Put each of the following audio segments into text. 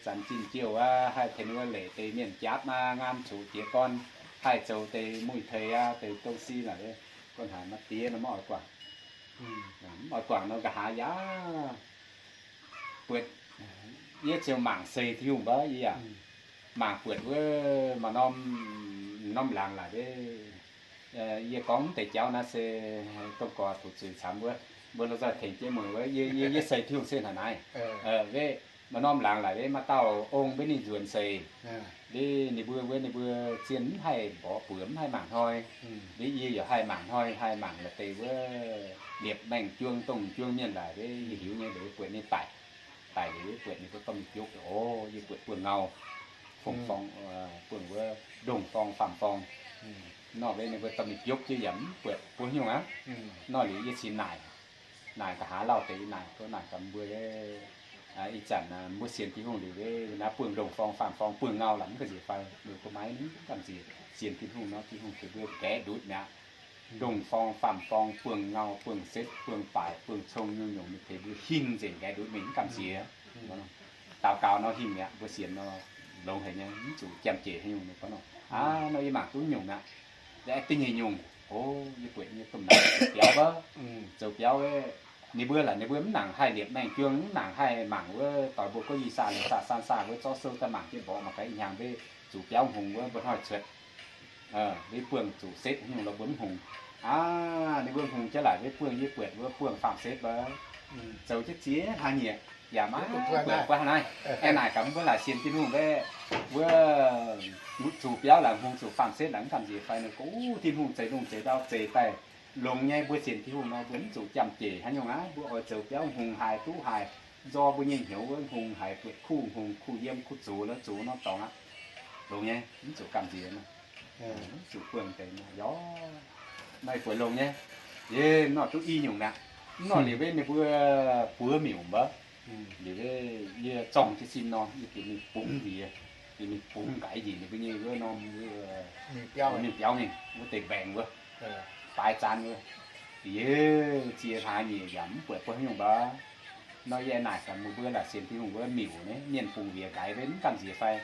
Zanc zinh jouh aqv, haih tengx wuov leic deix mienh jaapv aqv, ngaan zuqc jiez gorn, haih zoux deix muic-teix aqv, deix dongh si naaic, guanh haic maaih diex nor maiv oix guangc. Mv oix guangc nor, nqa'haav yaac buatc, yie ziouc mangc seix Tin-Hungh mbaac yie yaac mangc buatc wuov maaih norm, norm laangz laic, yie gorngv mv deix jauv naaiv se dongh gorx fu'jueiv camv wuov, mbuo la'zaih tengx jienv mueiz wuov, yie, yie seix Tin-Hungh se naaic naaiv. Maaih norm laangz laic, maaih dauh ong mbenv ninh nzuonx seix, ninh mbuo wuov, ninh mbuo zien mv haih mborqv buoz, mv haih mangc hnoi. Yie yaac haih mangc hnoi, haih mangc la'deix wuov liepc maengh juang dongh juang mienh laic, yie hiuv nyei, buatc ninh daic, daic liuz buatc ninh mbuo dorh mingh biopv, o, yie buatc buonv-ngau, fong-forng, buonv wuov ndongh forng faam forng. Nor mbenv ninh mbuo dorh mingh biopv jienv yaac mv buatc buo nyungc aqv. Nor liuz yie cingx naaic, naaic nqa'haav lauh deix, naaic, naaic gaax mbuo, ih zanc mbuo sienx Tin-Hungh liuz, naaiv buonv ndongh forng faam forng buonv-ngau laaix mv gamh nziex fai? Mbuo maiv, mv gamh nziex. Sienx Tin-Hungh nor, Tin-Hungh tengx mbuo gaeqv ndutv mi'aqv. Ndongh forng faam forng buonv-ngau buonv-setv buonv-baaic buonv-cong nyungc-nyungc, ninh tengx mbuo hingh nzengc, gaeqv ndutv mingh, mv gamh nziex. Daux gaux nor hingh mi'aqv, mbuo sienx nor longx haic nyei, mv zuqc jangx jiex haaix nyungc. Ninh gorngv nor, aa, nor yie mangc duqv nyungc mi'aqv. Da'aeqv, da'nyeic nyungc, o, yie buatc nyei domh naaic zoux biauv wuov, zoux biauv wuov, ninh mbuo laaix ninh mbuo mv nangc haih liepc maengh juang, mv nangc haih mangc wuov doix mbuo gorngv Yi^saa, Lungh saa, Saan saa wuov, zorqv sou daaih mangc jienv mborqv mangc gaax ih hnyangx mbuo zuqc biauv hngongx wuov mbuo hnoi cuotv, mbuo buangh zuqc setv nyungc lorqc, mbuo mv hngongx. Aa, ninh mbuo hngongx jienv laaix mbuo buangh, yie buatc mbuo buangh faam setv wuov, zoux jienv ziex hlaax nyieqc yaac maiv buatc baav naaiv. Aengx naaic gaax mbuo laaix sienx Tin-Hungh wuov, wuov zuqc biauv laaix hngongx zuqc faam setv laaix mv gamh nziex fai? Ninh gorngv, Tin-Hungh zeix lungh zeix ndau zeix daaih longx nyei. Mbuo sienx Tin-Hungh nor mbuo mv zuqc jangx jiex haaix nyungc aqv. Mbuo oix zoux biauv hngongx haic, duqv haic, nzorng mbuo nyei hnyouv wuov hngongx haic, buatc kuv hngongx, kuv yiem, kuv zox, la'zox norm dorngx aqv. Longx nyei, mv zuqc gamh nziex nor, mv zuqc buangh deix nor, yaac maaih buatc longx nyei. Yie nor duqv i nyungc mi'aqv. Nor liuz wuov ninh mbuo buoz miuc mbaac, liuz wuov yie zorngh jienv sin nor, yie bieqc mingh bungx njiec, bieqc mingh bungx nqaix njiec ninh mbuo nyei wuov norm mingh biauv mingh wuov deix mbaengx wuov, baaix zaanv wuov. Yie ziex hlaax nyieqc yaac mv buatc buo haaix nyungc mbaac. Nor yie naaic gaax meih mbuo laaix sienx Tin-Hungh wuov miuc nyei mienh bungx njiec nqaix mv gamh nziex fai?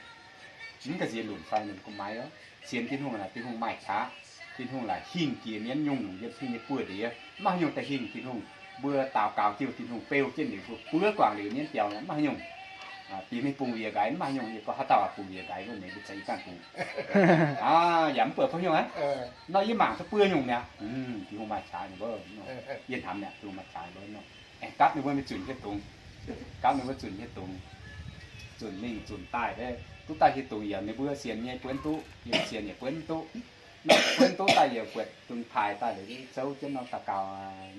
Mv gamh nziex lunc fai? Ninh gorngv maiv oc. Sienx Tin-Hungh naaic, Tin-Hungh maaih qaqv. Tin-Hungh laaix hingh jiex mienv nyungc-nyungc yiem Tin nyei buoz-ndiev, maiv haaix nyungc daaih hingh Tin-Hungh. Mbuo daux gaux jienv Tin-Hungh beu jienv liuz, mbuo buov guangc liuz mienv biaux, maiv haaix nyungc. Bieqc mingh bungx njiec nqaix, maiv haaix nyungc. Yie gorngv haaix dauh bungx njiec nqaix wuov, meih mbuo za'gengh ganh bungx. Yaac mv buatc buo nyungc aqv. Nor yie mangc duqv buo nyungc mi'aqv. Tin-Hungh maaih qaqv nyei wuov. Yie hnamv mi'aqv, Tin-Hungh maaih qaqv wuov nor. Aengx gapv ninh mbuo mingh zunc hieh dungz, gapv ninh mbuo zunc hieh dungz, zunc mingh zunc daaih, duqv daaih hieh dungz yaac ninh mbuo sienx nyei buonv duqv, yie sienx yaac buonv duqv. Nor buonv duqv daaih yaac buatc dungz paaix daaih liuz zouv jienv nor daux gaux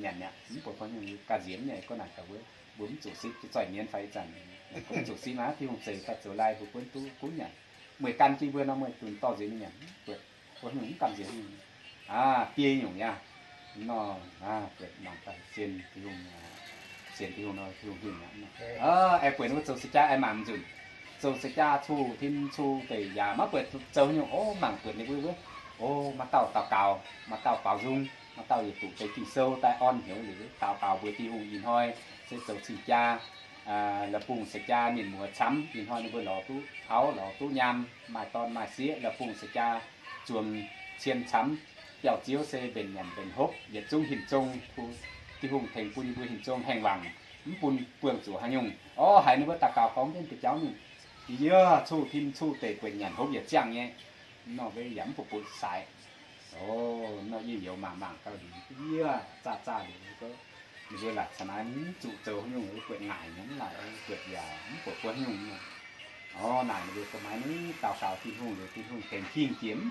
nyanc mi'aqv. Mv buatc buo nyungc, ganh nziex nyei gorngv naaic gaax wuov, mbuo mv zuqc sipv, zoih mienv fai ih zanc mv zuqc sipv aqv. Tin-Hungh zeix daaih zoux lai mbuo buonv duqv gunv nyanc. Meih gan jiex mbuo nor meih dungx dorh nziex mingh nyanc, mv buatc buo nyungc, mv gamh nziex nyungc. Aa, biei nyungc yaac nor, buatc mangc daaih sienx Tin-Hungh, sienx Tin-Hungh nor Tin-Hungh hingh aqv. Aengx buatc ninh mbuo zoux seix jaa aengx mangc nzunc, zoux seix jaa cuh tin cuh deic yaac maiv buatc zoux nyungc. O, mangc buatc ninh mbuo wuov, o, maaih dauh daux gaux, maaih dauh baaux nzung, maaih dauh yietc duqv deix Ging-Sou daaih orn hnyouv liuz, daux gaux mbuox Tin-Hungh ih hnoi se zoux cing-jaa, la'bungh seix jaa mienh muoz camv, ih hnoi ninh mbuo lorz duqv auv lorz duqv nyaam, maaih dorn maaih sieqv, la'bungh seix jaa zuangx cien camv, biauv-ziouv se mbenc nyanc mbenc hopv, yietc zungv hinc zong, Tin-Hungh tengx bun ninh mbuo hinc zong haengh wangc, mv bun buangh zuqc haaix nyungc. O, haiz ninh mbuo daux gaux gorngv jienv deix jauv nyungc, yie cuh tin cuh deic buatc nyanc hopv yietc ziangh nyei. Nor mbuo yaac mv bun butv saaix. O, nor yie youz mangc mangc gau liuz, yie zaah zaah liuz, ninh mbuo laaix caux naaiv mv zuqc zoux haaix nyungc, buatc ngaaic nyei, mv laaix buatc yaac mv buatc buo haaix nyungc. O, naaic ninh mbuo ga'maaiv ni daux gaux Tin-Hungh liuz, Tin-Hungh tengx hingh jiex mv